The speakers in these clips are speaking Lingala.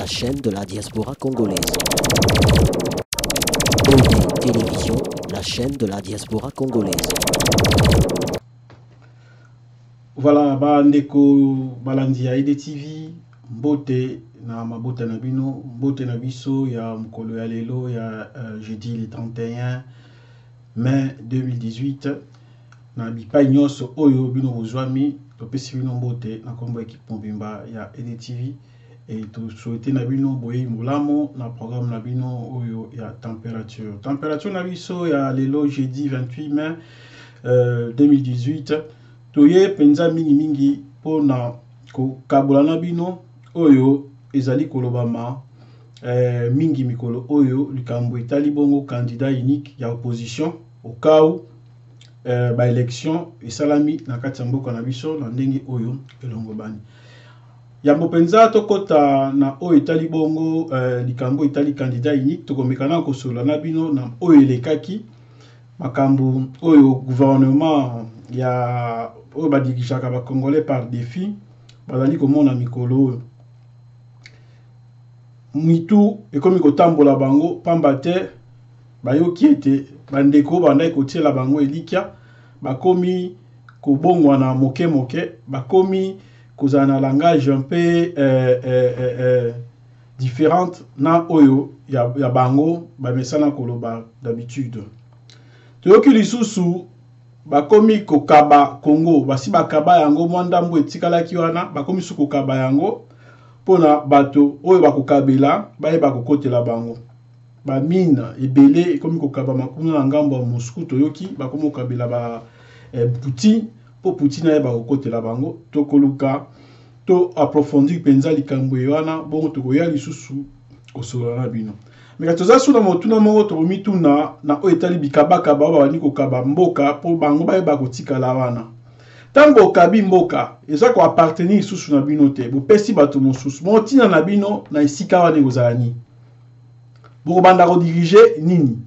la chaîne de la diaspora congolaise. ED Télévision, la chaîne de la diaspora congolaise. Voilà, bandeko balandi ya EDTV, mbote na mabota na bino, mbote na biso ya mokolo ya lelo ya jeudi le 31 mai 2018 na bipai nyonso oyo bino bozwami, topesi bino mbote na kombo ya equipe mobimba ya EDTV et tosouhaite na bino boyei molamu na programme na bino oyo ya température. Température na biso ya lelo jeudi 28 mai 2018, toye mpenza mingimingi mpona kokabola na bino oyo ezali kolobama mingi mikolo oyo likambo etali bongo candidat unique ya opposition au cas où ba élection esalami na kati ya mboka na biso na ndenge oyo elongobani. Yambo mpenza tokota na oyo etali bongo likambo etali candidat unique, tokomeka na kosolola na bino na oyo elekaki makambo oyo gouvernement ya oyo badirigeaka ba Congolais par défi bazali komona mikolo oyo. Mitu ekomi kotambola bango pamba te bayoki ete bandeko bandaki kotiela bango elikya bakomi kobongwana moke moke, bakomi kozala na langage un peu différente na oyo ya bango bamesana koloba d'habitude. Toyoki lisusu bakomi kokaba Congo, basi bakaba yango mwa ndambo etikalaki wana, bakomi su kokaba yango mpona bato oyo bakokabela bayeba kokotela bango. Ba mine ebele ekomi kokabama kuna na ngambo ya Moscou, toyoki bakomi kokabela ba Poutine mpo Poutine ayeba kokotela bango. Tokoluka to approfondir mpenza likambo ye wana, bongo tokoya lisusu kosolola na bino. Mais toza su na motuna moko tokomituna na oyo etali bikabakaba oyo babandi kokaba mboka mpo bango bayeba kotikala wana. Ntango bokabi mboka eza koappartenir lisusu na bino te, bopesi bato mosusu, motina na bino na esika wana ekozala nini? Bokobanda kodirige nini?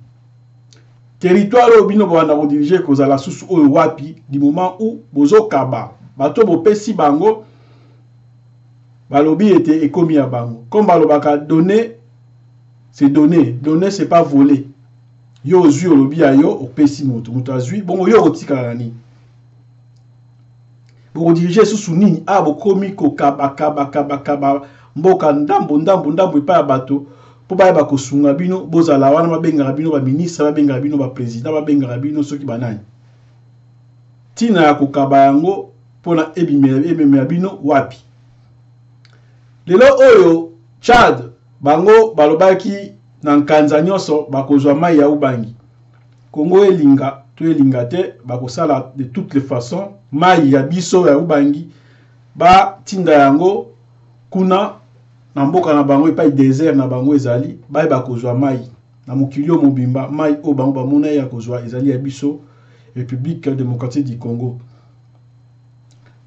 Territoire oyo bino bobanda kodirige ekozala susu oyo wapi du moment où bozokaba bato bopesi bango balobi ete ekomi ya bango. Comme balobaka donner c'est donner, donner c'est pas voler. Yo ozwi olobi ya yo opesi moto, moto azwi bongo yo okotikala na nini? Bokodirige susu nini? Ah, bokomi kokaba kaba kaba kaba mboka ndambo ndambo ndambo epai ya bato mpo bayeba kosunga bino, bozala wana babengaka bino ba ministre, babengaka bino ba président, babengaka bino soki banani. Ntina ya kokaba yango mpona ebimela bino wapi? Lelo oyo Tchad bango balobaki na nkanza nyonso bakozwa mai ya Ubangi. Kongo elinga to elinga te, bakosala de toutes les façons mai ya biso ya Ubangi batinda yango kuna na mboka na bango epai désert na bango ezali, bayeba kozwa mai na mokili oyo mobimba. Mai oyo bango bamona ya kozwa ezali ya biso République démocratique du Congo.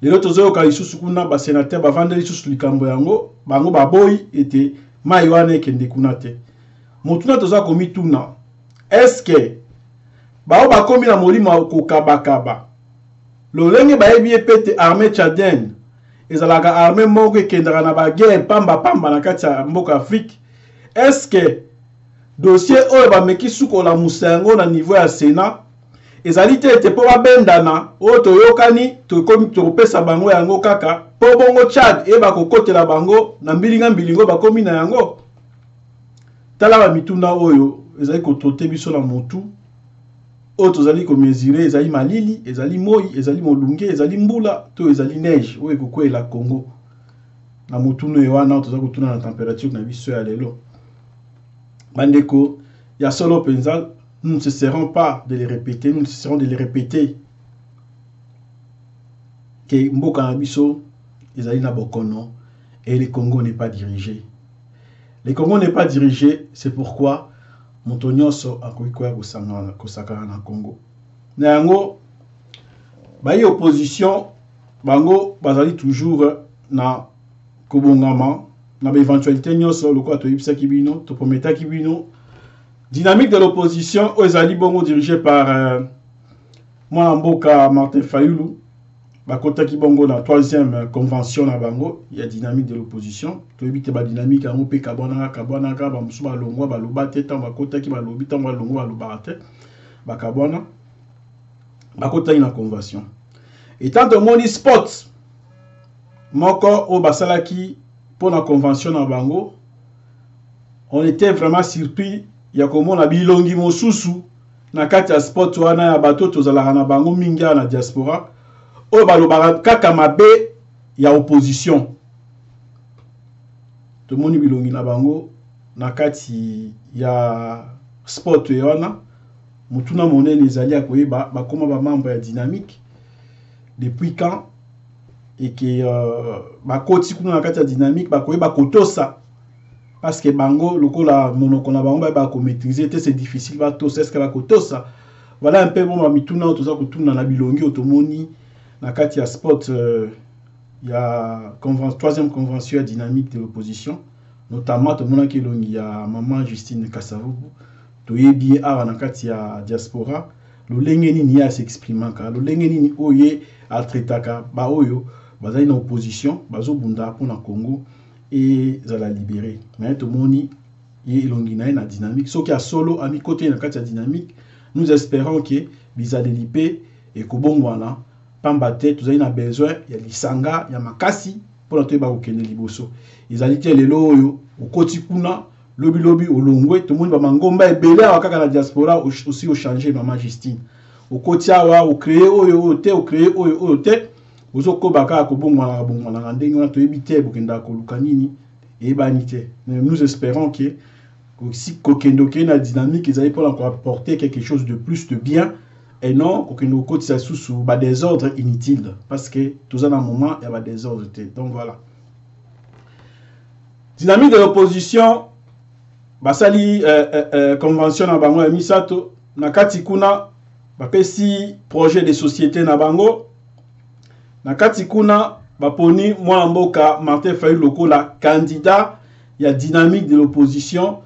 Lelo tozoyoka lisusu kuna ba sénateur bavandeli lisusu likambo yango, bango baboyi ete mai wana ekende kuna te. Motuna toza komituna, est-ce que bao bakomi na molimo ya kokabakaba lolenge bayebi ye pe te armée tchadienne ezalaka armée moko ekendaka na baguerre pamba pamba na kati ya mboka Afrique? Est-ce que dossier oyo bameki sukola musa yango na niveau ya Sénat ezali te ete mpo babendana oyo toyokani tokomi tokopesa bango yango kaka mpo bongo Tchad eyeba kokotela bango na mbilinga mbilingo bakomi na yango? Tala ba mituna oyo ezali kotrote biso na motu oyo tozali komesure, ezali malili, ezali moi, ezali molunge, ezali mbula to ezali neige oyo ekokwela Congo na motuna oyo wana tozali kotuna na température na biso ya lelo. Bandeko ya solo mpenza, nous ne cesserons pas de les répéter, nous ne cesserons de les répéter que mboka na biso ezali na bokono et le Congo n'est pas dirigé. Le Congo n'est pas dirigé, c'est pourquoi moto nyonso akoki koya kosakana na Congo. Na yango bayi opposition bango bazali toujours na kobongama na ba éventualité nyonso lokola toyebisaki bino, toprometaki bino dynamique de l'opposition oyo ezali bongo dirigé par mwana mboka Martin Fayulu. Bakotaki bongo na troisième convention na bango ya dynamique de l'opposition. Toyebi te badynamique yango mpe kabwanaka kabwanaka, bamosusu balongwa baloba te, ntango bakotaki balobi, ntango balongwa balobaka te, bakabwana. Bakotaki na convention etant tomoni spot moko oyo basalaki mpo na convention na bango, on était vraiment surpris ya komona bilongi mosusu na kati ya spot wana ya bato tozalaka na bango mingi awa na diaspora, oyo balobaka kaka mabe ya opposition. Tomoni bilongi na bango na kati ya spot wana. Motuna monene ezali ya koyeba bakoma bamembre ya dynamique depuis quand, eke bakoti kuna na kati ya dynamique bakoyeba kotosa, parce que bango lokola monoko na bango bayeba komaîtriser te, c'est difficile batosa. Est ce que bakotosa? Voilà un peu bon bamituna oyo toza kotuna na bilongi oyo tomoni na kati ya spot ya troisième convention ya dynamique de l'opposition. Notamment tomonaki elongi ya mama Justine Kasavubu. Toyebi ye awa na kati ya diaspora, lolenge nini ye as'exprimaka, lolenge nini oyo ye atraitaka baoyo bazali na opposition, bazobunda mpona Congo ezala libéré. Mais tomoni ye elongi na ye na dynamique. Soki ya solo amikoti na kati ya dynamique, nous espérons ke bizaleli mpe ekobongwana, pamba te tozali na besoin ya lisanga ya makasi mpona toyeba kokende liboso. Ezali te lelo oyo okoti kuna, lobilobi olongwe. Tomoni bamangomba ebele awa kaka na diaspora aussi ochange. Mama Justine, okoti awa, ocréer oyo, oyo te, ocréer oyo, oyo te, ozokoba kaka kobongwanaka bongwanaka ndenge wana. Toyebi te bokendaka koluka nini, eyebani te. Mais nous espérons ke kokende okei na dynamique ezali mpona koapporter quelque chose de plus de bien et non kokende kokotisa lisusu badésordre inutile, parce que toza na moment ya badésordre te. Donc voilà, dynamique de l'opposition basali convention na bango ya misato. Na kati kuna bapesi projet de société na bango. Na kati kuna baponi mwana mboka Martin Fayulu lokola candidat ya dynamique de l'opposition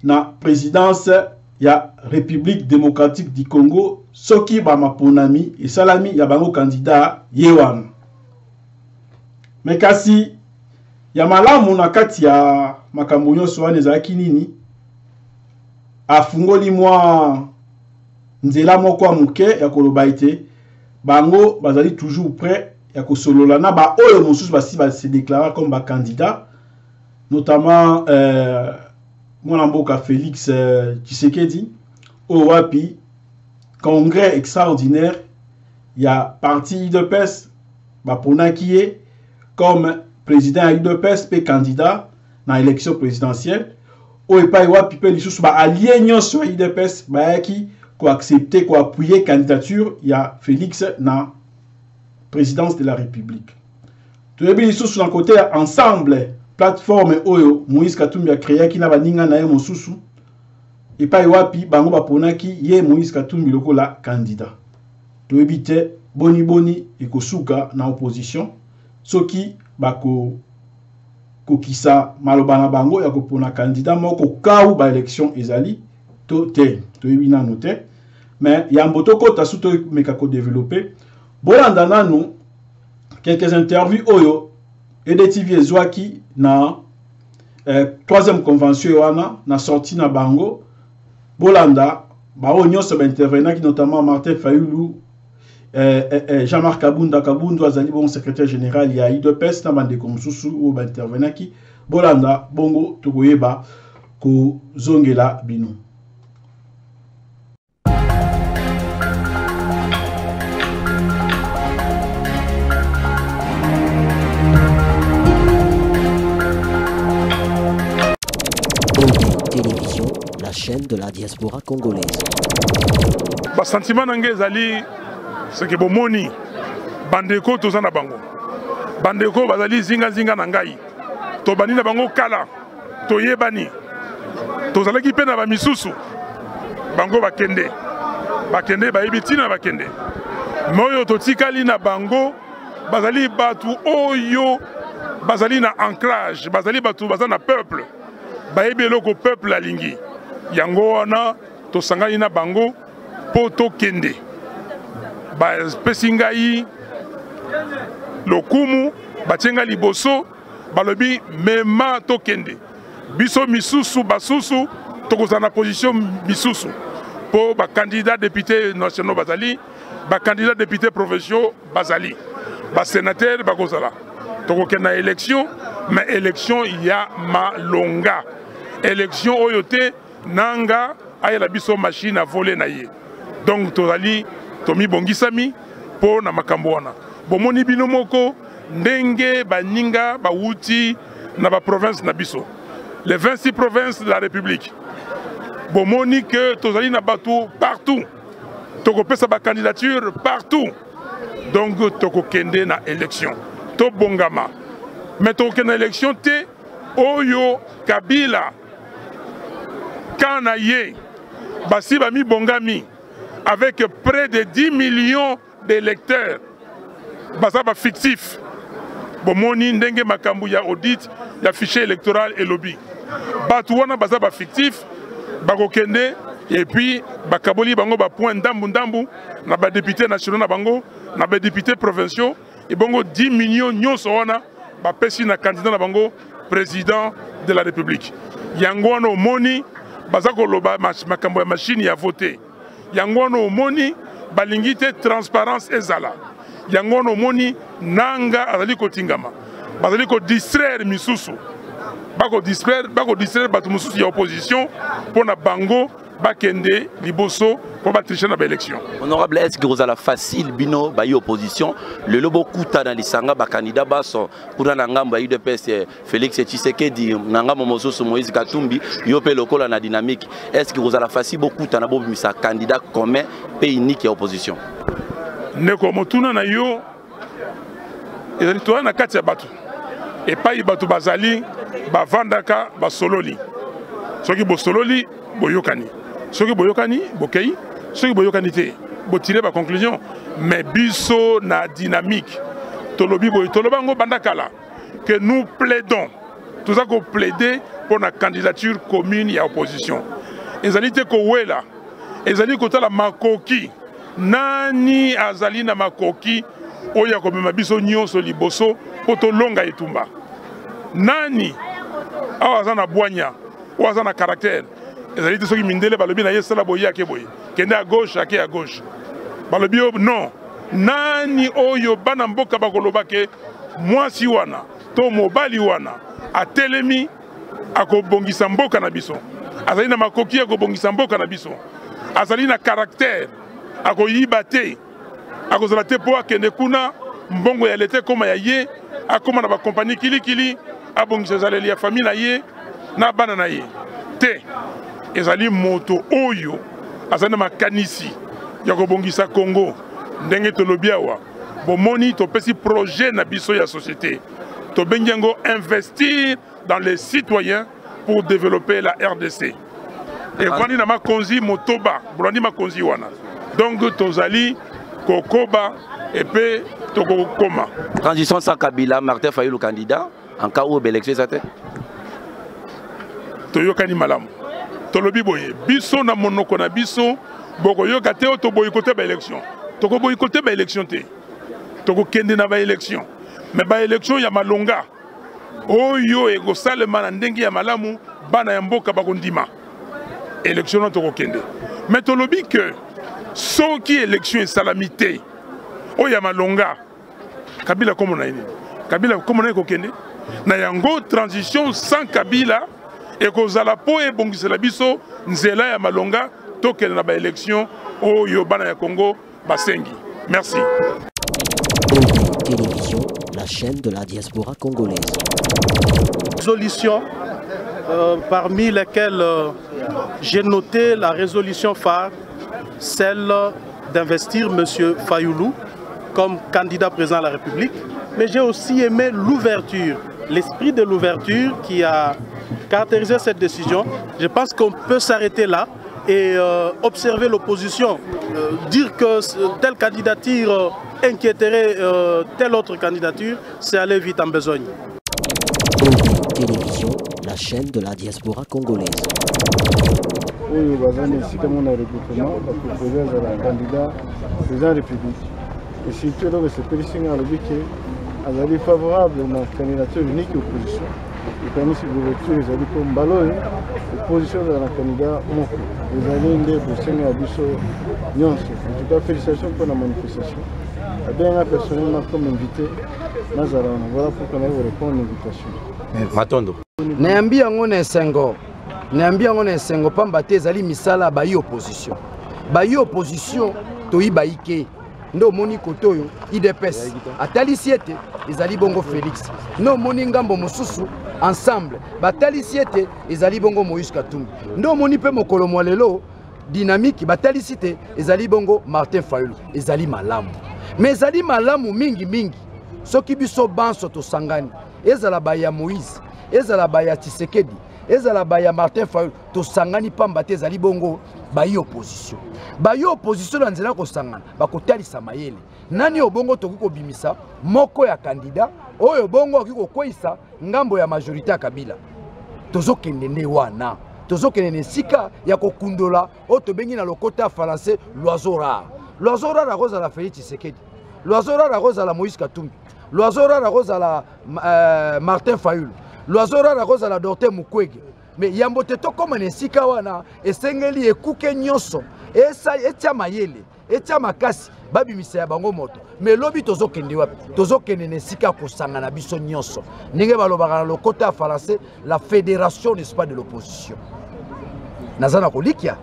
na présidence ya République démocratique du Congo. Soki bamaponami esalami, ya bango candidat ye wana. Me kasi ya malamu na kati ya makambo nyonso wana ezalaki nini? Afungoli mwa nzela moko ya moke ya koloba ete bango bazali toujours prêt ya kosolola na baoyo mosusu basi base déclara comme bacandidat, notamment mwana mboka Félix Tshisekedi, oyo wapi congrès extraordinaire ya parti UDPS baponaki ye comme président ya UDPS mpe candidat na élection présidentielle, oyo epai wapi mpe lisusu baallié nyonso ya UDPS bayaki koaccepter, koappuyer candidature ya Félix na présidence de la République. Toyebi lisusu na côté ya Ensemble, plateforme oyo Moïse Katumbi acréaki na baninga na ye mosusu, epai wapi bango baponaki ye Moïse Katumbi lokola candidat. Toyebi te boni boni ekosuka na opposition, soki bakokokisa maloba na bango ya kopona candidat moko kau baélection ezali to te, toyebi nanu te. Mais yambo tokɔta su tomeka kodévelopper, bolanda nanu quelques interviews oyo EDTV ezwaki na troisième convention wana, na sortie na bango. Bolanda baoyo nyonso baintervenaki, notamment Martin Fayulu, Jean-Marc Kabunda Kabundu azali bongo secrétaire général ya UDPS, na bandeko mosusu oyo baintervenaki. Bolanda bongo, tokoyeba kozongela bino. Télévision, la chaîne de la diaspora congolaise. Basentiment na ngai ezali soki bomoni bandeko toza na bango, bandeko bazali zingazinga na ngai, tobandi na bango kala, toyebani, tozalaki mpe na bamisusu, bango bakende bakende, bayebi ntina bakende. Me oyo totikali na bango bazali bato oyo bazali na ancrage, bazali bato baza na peuple, bayebi eloko peuple alingi. Yango wana tosangani na bango mpo tokende. Bapesi ngai lokumu, batie nga liboso, balobi mema tokende. Biso misusu basusu tokozala na position misusu mpo ba candidats députés nationaux bazali, ba candidats députés provinciaux bazali, ba sénateurs bakozala. Tokokende na élection, mais élection ya malonga, élection oyo te nanga ayela biso machine à voler na ye. Donc tozali tomibongisami mpo na makambo wana. Bomoni bino moko ndenge baninga bawuti na baprovince na biso, les 26 provinces de la République. Bomoni ke tozali na bato partout, tokopesa bacandidature partout. Donc tokokende na élection, tobongama. Mais tokokende na élection te oyo Kabila kan na ye basi bamibongami avec près de 10 millions d'électeurs baza bafictif. Bomoni ndenge makambo ya audit ya fichier électoral elobi, bato wana baza bafictif, bakokende et puis bakaboli bango bapoint ndambu ndambu na badéputé nationaux na bango, na badéputé provinciaux, ebongo 10 millions nyonso wana bapesi na candidat na bango président de la République. Yango wana omoni baza koloba makambo ya machine ya vote. Yango wana omoni balingi te transparence ezala. Yango wana omoni nanga azali kotingama, bazali kodistraire misusu, bakodistraire bato mosusu ya opposition mpo na bango bakende liboso mpo batriche na baélection. Honorable, est ce que kozala facile bino bayi opposition lelo bokuta na lisanga bacandidat baso kuna na ngambo ya UDPS, Félix Tshisekedi, na ngambo mosusu Moïse Katumbi, yo mpe lokola na dynamique, est ce que kozala facile bokuta na bobimisa candidat commun mpe unique ya opposition? Ndeko, motuna na yo ezali toya na kati ya bato, epai bato bazali bavandaka, basololi. Soki bosololi, boyokani. Soki boyokani, bokei. Soki boyokani te, botire baconclusion. Mais biso na dynamique tolobi boye, toloba yango banda kala que nous plaidons, toza koplaide mpo na candidature commune ya opposition. Ezali te kowela, ezali kotala makoki. Nani azali na makoki oyo ya komema biso nyonso liboso mpo tolonga etumba? Nani awa aza na bwanya, oyo aza na caractère? Ezali te soki mindele balobi na ye sala boye, ake boye, kende à gauche, ake à gauche. Balobi oyo non. Nani oyo bana mboka bakoloba ke mwasi wana to mobali wana atelemi, akobongisa mboka na biso, azali na makoki ya kobongisa mboka na biso, azali na caractère, akoyiba te, akozala te mpo akende kuna mbongo ya leta ekóma ya ye, akóma na bakompani kilikili, abongisa ezaleli ya famille na ye na bana na ye te. Ezali moto oyo azali na makanisi ya kobongisa Congo. Ndenge tolobi awa, bomoni topesi projet na biso ya société, tobengi yango investir dans les citoyens pour développer la RDC. Evandi na makonzi motoba, bolandi makonzi wana. Donc tozali kokoba epe tokokoma. Transition sans Kabila, Martin Fayulu candidat en cas où élection eza te? Toyokani malamu. Tolobi boye, biso na monoko na biso bokoyoka te oyo toboyikote baélection. Tokoboyikote baélection te, tokokende na baélection, mais baélection ya malonga oyo ekosalema na ndenge ya malamu, bana ya mboka bakondima élection wana, tokokende. Mais tolobi ke soki élection esalami te oyo ya malonga, Kabila kombo na ye nini? Kabila kombo na ye kokende na yango. Transition sans Kabila ekozala mpo ebongisela biso nzela ya malonga, tokende na baélection oyo bana ya Congo basengi. Merci. Télévision, la chaîne de la diaspora congolaise. Résolution, parmi lesquelles j'ai noté la résolution phare, celle d'investir M. Fayoulou comme candidat président de la République. Mais j'ai aussi aimé l'ouverture, l'esprit de l'ouverture qui a caractérisé cette décision. Je pense qu'on peut s'arrêter là et observer l'opposition, dire que telle candidature inquiéterait telle autre candidature, c'est aller vite en besogne. Télévision, la chaîne de la diaspora congolaise. Oyo baza na esika mona regroupement, bapropose azala candidat président République. Et surtout eloko esepelisi ngai, alobi ke azali favorable na candidature unique opposition. Ekanisi ouverture ezali mpo mbala oyo opposition ezala na candidat moko, ezali nde bosenga ya biso nyonso. En tout cas, félicitations mpo na manifestation. Abenga personnellement comme invité, nazala wana. Voilà pourquoi naye korépondre invitation. Matondo. Nayambi yango na esengo, nayambi yango na esengo, pamba te ezali misala bayi opposition. Bayi opposition toyiba ike nde omoni kote oyo UDPS atalisi ete ezali bongo Félix, nde omoni ngambo mosusu Ensemble batalisi ete ezali bongo Moïse Katumbi, nde omoni mpe mokolo mwa lelo Dynamique batalisi te ezali bongo Martin Fayulu. Ezali malamu, mais ezali malamu mingi mingi soki biso banso tosangani, ezala baya Moïse, ezala baya Tshisekedi, ezala baya Martin Fayulu, tosangani, pamba te ezali bongo bayi opposition. Bayi opposition na nzela kosangana bakotalisa mayele nani oyo bongo tokoki kobimisa moko ya candidat oyo bongo akoki kokweyisa ngambo ya majorité ya Kabila. Tozokende nde wana, tozokende na esika ya kokundola oyo tobengi na lokota ya français l'oiseau rare. L'oiseau rare akozala Félix Tshisekedi, l'oiseau rare akozala Moïse Katumbi, l'oiseau rare akozala Martin Fayulu, l'oiseau rare akozala Docteur Mukwege. Mais yambo te tokóma na esika wana, esengeli ekuke nyonso etia mayele, etia makasi, babimisa ya bango moto. Mais lobi tozokende wapi? Tozokende na esika ya kosangana biso nyonso, ndenge balobaka na lokota ya français la fédération, n'est-ce pas, de l'opposition. Naza na kolikia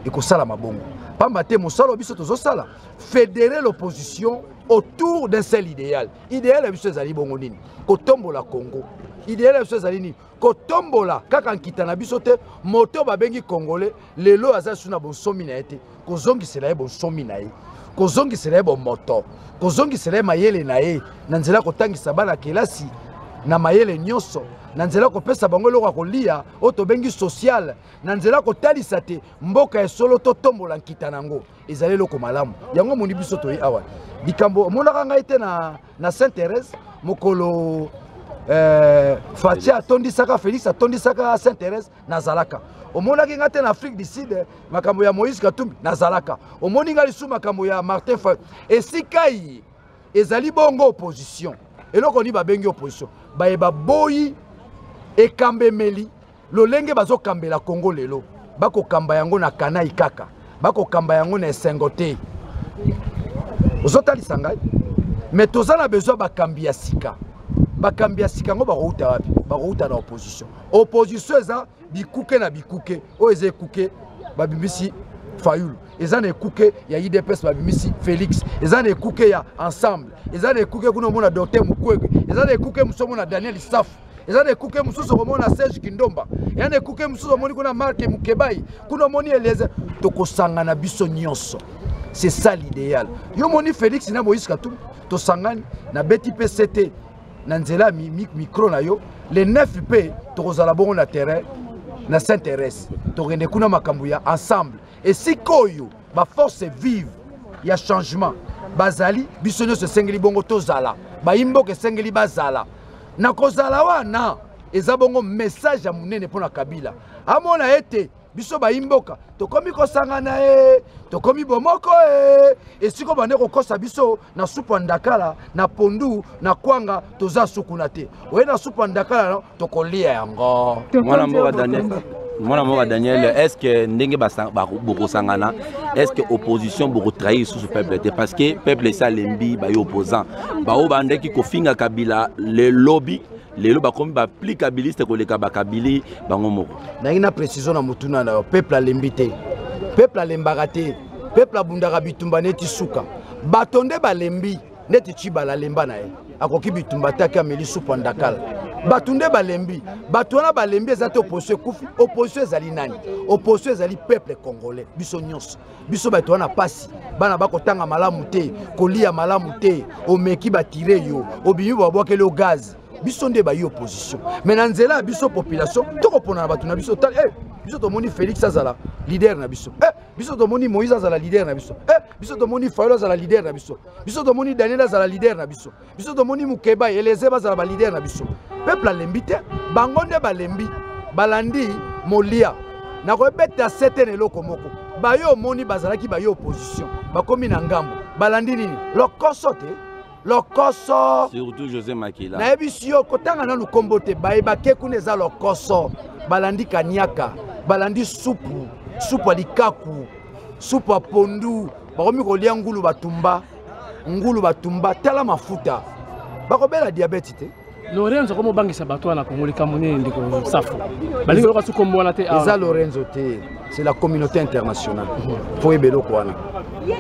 ekosala mabongo, pamba te mosala oyo biso tozosala, fédérer l'opposition autour d'un seul idéal. Idéal ya biso ezali bongo nini? Kotombola Congo. Idéal ya biso ezali nini? Kotombola kaka nkita na biso te. Moto babengi Congolais lelo aza su na bonsomi na ye te, kozongisela ye bonsomi na ye, kozongisela ye bomoto, kozongisela ye mayele na ye na nzela kotangisa bana kelasi na mayele nyonso, na nzela kopesa bango eloko ya kolia oyo tobengi social, na nzela kotalisa te mboka ya solo totombola nkita nango. Ezali eloko malamu yango omoni biso toye awa. Likambo omonaka ngai te na Sainte Thérèse mokolo Fatshi atondisaka, Félix atondisaka Sainte Thérèse, nazalaka. Omonaki ngai te na Afrique du Sud makambo ya Moïse Katumbi, nazalaka. Omoni ngai lisusu makambo ya Martin Fayulu. Esika ye ezali bongo opposition. Eloko nini babengi opposition? Baye baboyi ekambemeli lolenge bazokambela Congo lelo, bakokamba yango na kanai kaka, bakokamba yango na esengo te. Ozotalisa ngai, mais toza na besoin bakambi ya sika. Bakambi ya sika yango bakouta wapi? Bakouta na opposition. Opposition eza bikuke na bikuke. Oyo eza ekuke babimisi Fayulu, eza na ekuke ya UDPS babimisi Félix, eza na ekuke ya Ensemble, eza na ekuke kuna omona Docteur Mukwege, eza na ekuke mosusu omona Daniel Safu, eza na ekuke mosusu okomona Serge Kindomba, eza na ekuke mosusu omoni kuna Mark Mukebai, kuna omoni Eliezer. Tokosangana biso nyonso, c'est ça l'idéal. Yo moni Félix na Moïse Katumbi tosangani, nabeti mpe sete na nzela ya micro na yo. Le 9 mpe tokozala bongo na terrain na Sainte Thérèse, tokende kuna makambo ya Ensemble. Esika oyo baforce vive ya changement bazali, biso nyonso esengeli bongo tozala, bayimboka esengeli bazala na kozala wana. Eza bongo message ya monene mpo na Kabila amona ete biso bayimboka tokomi kosangana ye, tokomi bomoko ye. Esika bande kokosa biso na supu ya ndakala, na pondu, na kwanga, toza sukuna te. Oye na supu ya ndakala, tokolia yango. Mwana mboka Daniel, mwana mboka Daniel, est ce que ndenge bokosangana, est ce que opposition bokotrahir lisusu peuple te? Parce que peuple esi alembi baye opposant baoyo bandeki kofinga Kabila lelobi, lelo bakomi bapli kabiliste koleka bakabili bango moko. Nangi na précision na motuna na yo. Peuple alembi te, peuple alembaka te, peuple abundaka bitumba neti suka. Bato nde balembi, neti Tshibala alemba na ye, akoki bitumba te, ake ameli supu ya ndakala. Bato nde balembi, bato wana balembi. Eza te opposition ekufi. Opposition ezali nani? Opposition ezali peuple congolais, biso nyonso. Biso bato wana pasi, bana bakotanga malamu te, kolia malamu te, omeki batire yo, obimi babwakeli yo gaz. Biso nde bayi opposition, mais na nzela ya biso population tokopona na bato na biso. Tala, biso tomoni Félix azala leader na biso, biso tomoni Moïse azala leader na biso, biso tomoni Fayulu azala leader na biso, biso tomoni Daniel azala leader na biso, biso tomoni Mukeba, Eleze bazala baleader na biso. Peuple alembi te, bango nde balembi, balandi molia. Nakoyebeta sete na eloko moko: bayo omoni bazalaki bayo opposition bakomi na ngambo. Balandi nini? Lokoso te. Lokoso. Surtout José Makila. Nayebisi yo kotanga nanu kombo te, bayebake kuna eza lokoso. Balandi kaniaka, balandi supu, supu ya likaku, supu ya pondu, bakomi kolia ngulu batumba, ngulu batumba, tala mafuta. Bakobela diabète te. Lorenzo komo bangisa bato wana Kongo likambo nini ndeko Safu balingi loka su kombo wana te eza Lorenzo te c'est la communauté internationale faut yeba eloko wana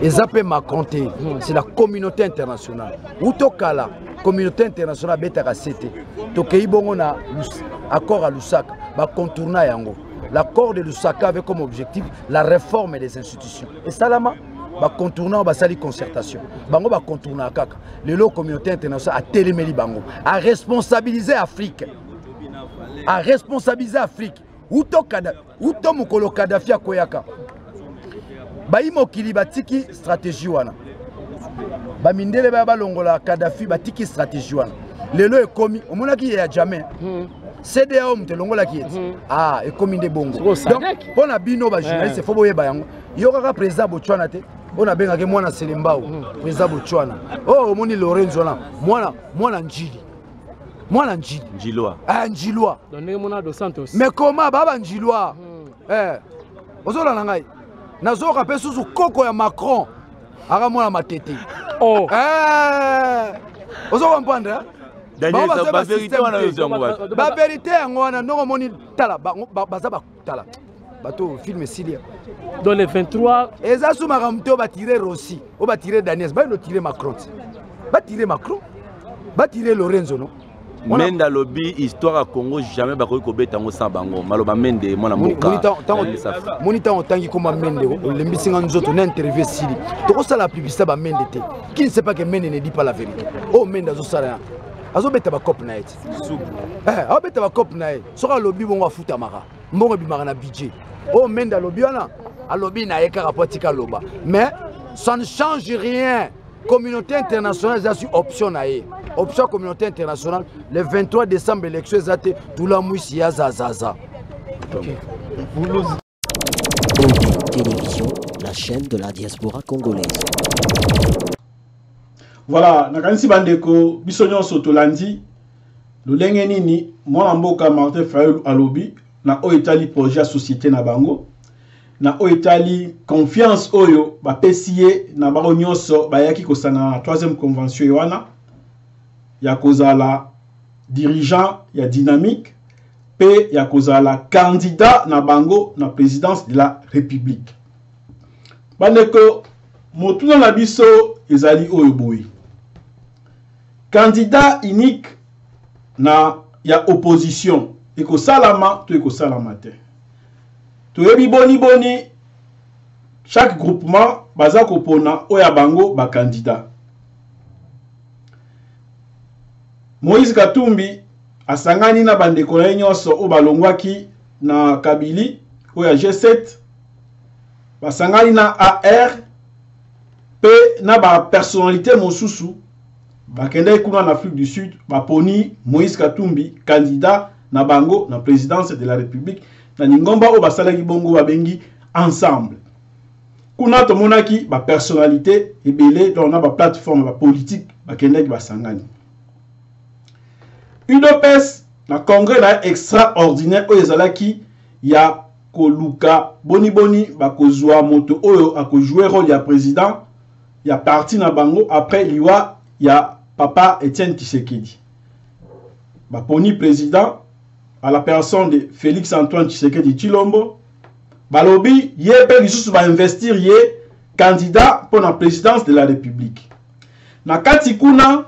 eza mpe Macron te c'est la communauté internationale uto kala communauté internationale abetaka se te tokei bongo na accord ya Lusaka bacontourna yango. L'accord de Lusaka avait comme objectif la réforme des institutions. Et salama bacontourna basali concertation bango bacontourna kaka lelo communauté internationale atelemeli bango a responsabiliser Afrique, a responsabiliser Afrique. Uto kada uto mokolo Kadhafi akweyaka bayi mokili batiki stratégie wana, bamindele baya balongola Kadhafi batiki stratégie wana. Lelo ekomi omonaki ye ya jamais CDAO moto elongolaki ye ti ah ekomi nde bongo. Donc mpo na bino ba journaliste faut boyeba yango. Yo kaka président Botswana te oyo nabengaki mwana Selembao président Botswana oyo omoni Lorenzo wana mwana mwana Njili mwana Njili Njilwa ah Njilwa donc ndenge mona dos Santos mais comment baba Njilwa eh ozolanda ngai nazoka mpe susu koko ya Macron aka mwana matete oh eh ozo comprendre hein? Daniel, ba vérité wana yo yango wapi? Ba vérité yango wana ndongo omoni tala baza ba tala bato film esilia dans les 23 eza su makambo te oyo batire Rossi oyo batire Daniels bayino tire Macron ti batire Macron batire Lorenzo no Mende alobi histoire ya Congo jamais bakoki kobeta yango sans bango maloba Mende mwana mboka moni ntango otangi koma Mende olembisi nga nzoto na interview esili tokosala publicité ba Mende te qui ne sait pas que Mende ne dit pas la vérité oyo Mende azosala ya azobeta bacope na ye ti azobeta bacope na ye soki alobi bongo afutamaka mbongo ebimaka na budget oyo Mende alobi wana alobi na ye kaka po atika aloba mais ça ne change rien. Communauté internationale eza sur option na ye option communauté internationale le 23 décembre élection eza te tula mwisi ya zazaza. Télévision, la chaîne de la diaspora congolaise. Voilà, nakanisi bandeko biso nyonso tolandi lolenge nini mwana mboka Martin Fayulu alobi na oyo etali projet ya société na bango na oyo etali confiance oyo bapesi ye na bango nyonso bayaki kosangana na 3e convention wana ya kozala dirigeant ya dynamique pe ya kozala candidat na bango na présidence de la République. Bandeko, motuna na biso ezali oyo boye. Candidat unique na ya opposition ekosalama to ekosalama te. Toyebi boni boni chaque groupement baza kopona oyo ya bango ba candidat. Moïse Katumbi asangani na bandeko na ye nyonso oyo balongwaki na Kabili oyo ya G7, basangani na AR pe na ba personnalité mosusu bakendaki kuna na Afrique du Sud, baponi Moïse Katumbi candidat na bango na présidence de la République na lingomba oyo basalaki bongo babengi ensemble. Kuna tomonaki ba personnalité ebele donc na ba plateforme ba politique bakendaki basangani. UDPS na congrès na extraordinaire oyo ezalaki ya koluka boni boni bakozwa moto oyo akojouer rôle ya président ya parti na bango après liwa ya papa Etienne Tshisekedi. Baponi président à la personne de Félix Antoine Tshisekedi Tshilombo. Balobi ye pe lisusu ba investir ye candidat pour la présidence de la République. Na kati kuna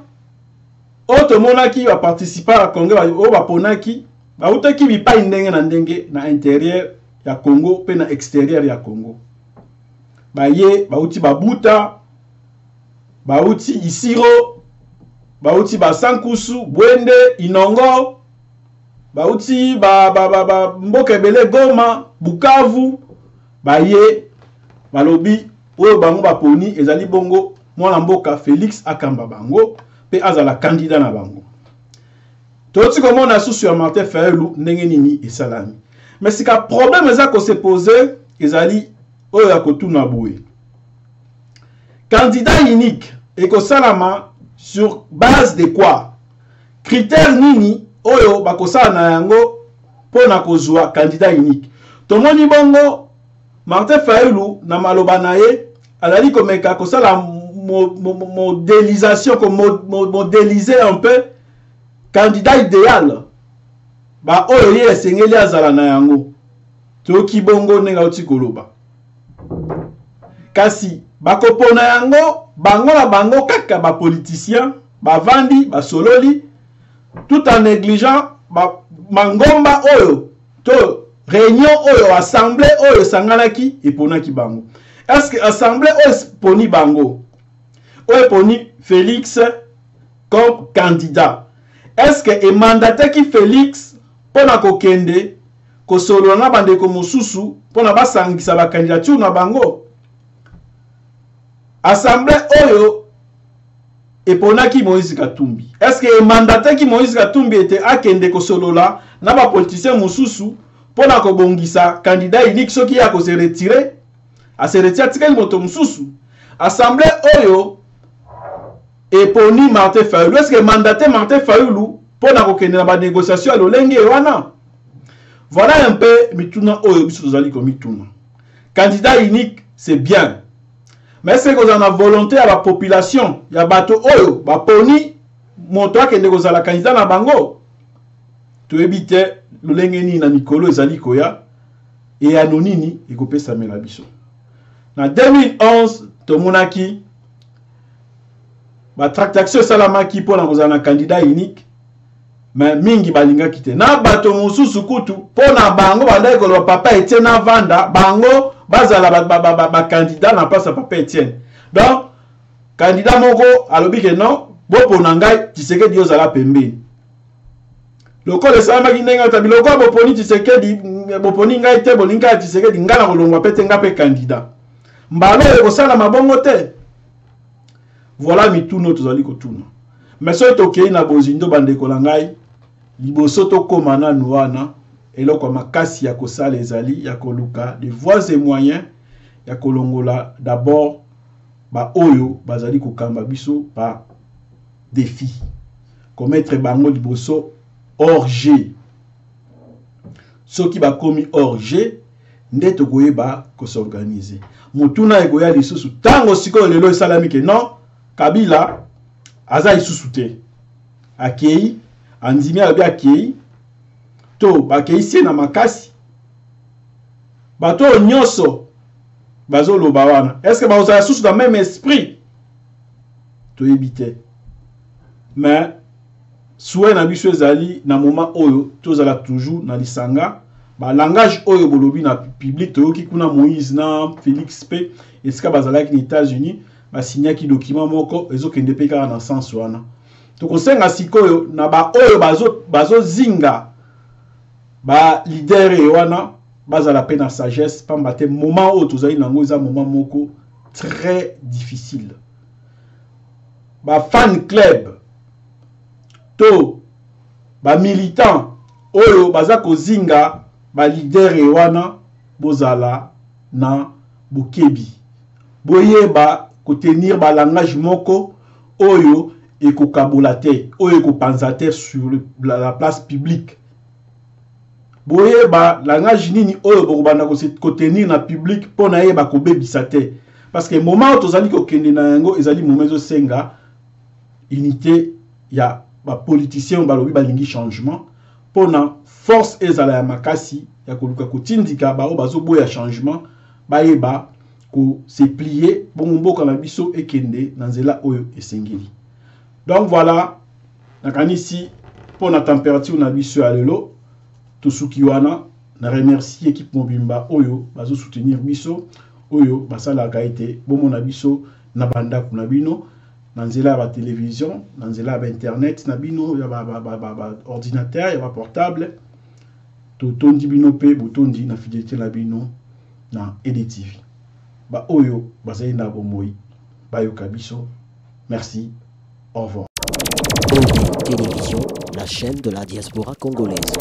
oyo tomonaki ba participants ya congrès oyo baponaki bautaki bipai ndenge na ndenge na intérieur ya Congo pe na extérieur ya Congo. Baye bauti Babuta, bauti Isiro, bauti Basankusu, Bwende, Inongo, bauti ba, ba, ba, ba, mboka ebele Goma, Bukavu, baye balobi oyo bango baponi ezali bongo mwana mboka Félix akamba bango pe azala candidat na bango. Toti komona susu ya Martin Fayulu ndenge nini esalami. Mais sika problème eza ko se poser ezali oyo ya kotuna boye. Candidat unique ekosalama sur base de quoi? Critère nini oyo bakosala na yango mpo na kozwa candidat unique? Tomoni bongo Martin Fayulu na maloba na ye azali komeka kosala modélisation, komodéliser un peu candidat idéal ba oyo ye esengeli azala na yango. Toyoki bongo ndenge auti koloba. Kasi bakopona yango bango na bango kaka ba politiciens bavandi basololi tout en négligeant ba mangomba oyo to réunion oyo assemblée oyo esanganaki eponaki bango. Est-ce que assemblée oyo eponi bango, oyo eponi Félix comme candidat, est-ce que emandataki Félix mpona kokende kosolola na bandeko mosusu mpona basangisa ba candidature na bango? Assemblée oyo eponaki Moïse Katumbi, est-ce que emandataki Moïse Katumbi ete akende kosolola na ba politicien mosusu mpona kobongisa candidat unique soki ye akose retirer, ase retire atikali moto mosusu? Assemblée oyo eponi Martin Fayulu, est-ce que mandaté Martin Fayulu mpona kokende na ba négociation ya lolenge wana? Voilà un peu mituna oyo biso tozali komituna. Candidat unique, c'est bien, mais est-ce que kozala na volonté ya ba population ya bato oyo baponi moto akende kozala candidat na bango? Toyebi te lolenge nini na mikolo ezali koya eyano nini ekopesamela biso. Na 2011 tomonaki ba tractation esalamaki mpona kozala na candidat unique, mais mingi balingaki te. Na bato mosusu kutu mpo na bango bandaki koloba papa Etienne avanda, bango bazala ba candidat na place ya papa Etienne. Donc candidat moko alobi ke non, bopona ngai, Tshisekedi ozala pembeni. Lokola esalamaki ndenge ata biloko ya boponi Tshisekedi, boponi ngai te, bolingi kaka Tshisekedi, ngai na kolongwa pe te, ngai mpe candidat. Mbala oyo ekosalama bongo te. Voilà mituno tozali kotuna. Mais soki tokei na bozindo, bandeko na ngai, liboso tokóma nanu wana, eloko ya makasi ya kosala ezali ya koluka de voies et moyens ya kolongola d'abord baoyo bazali kokamba biso par défi, komettre bango liboso hors jeu. Soki bakomi hors jeu nde tokoyeba kos'organiser. Motuna ekoya lisusu ntango sikoyo lelo esalami ke non, Kabila aza lisusu te, akei, andimi, alobi akei to bakei sie na makasi. Bato oyo nyonso bazoloba wana, est ce que bakozala susu na même esprit? Toyebi te. Mais souhait na biso ezali na moment oyo tozala toujours na lisanga. Balangage oyo bolobi na public, toyoki kuna Moïse na Félix mpe esika bazalaki na États-Unis, basignaki document moko ezokende mpe kaka na sens wana. Tokosenga sikoyo na baoyo bazozinga baleader wana bazala mpe na sagesse, pamba te moment oyo tozali nango eza moment moko très difficile. Bafan club to bamilitant oyo baza kozinga baleader wana, bozala na bokebi, boyeba kotenir balangage moko oyo ekokabola te, oyo ekopanza te sur la place publique. Boyeba langage nini oyo bokobanda kotenir na public mpo na yeba kobebisa te, parce que moment oyo tozali kokende na yango ezali moment ezosenga unité ya bapoliticien oyo balobi balingi changement, mpona force ezala ya makasi ya koluka kotindika baoyo bazoboya changement bayeba kose plier, bongo mboka na biso ekende na nzela oyo esengeli. Donc voilà, nakanisi mpona température na biso ya lelo tosuki wana. Na remercie équipe mobimba oyo bazosoutenir biso, oyo basalaka ete bomona biso na bandako na bino na nzela ya batelevizio, na nzela ya bainternet na bino, ya baordinateur, ya baportable. Totondi bino mpe botondi na fidélité na bino na EDTV. Baoyo bazali na bomoi bayoka biso. Merci, au revoir. ED Télévision, la chaîne de la diaspora congolaise.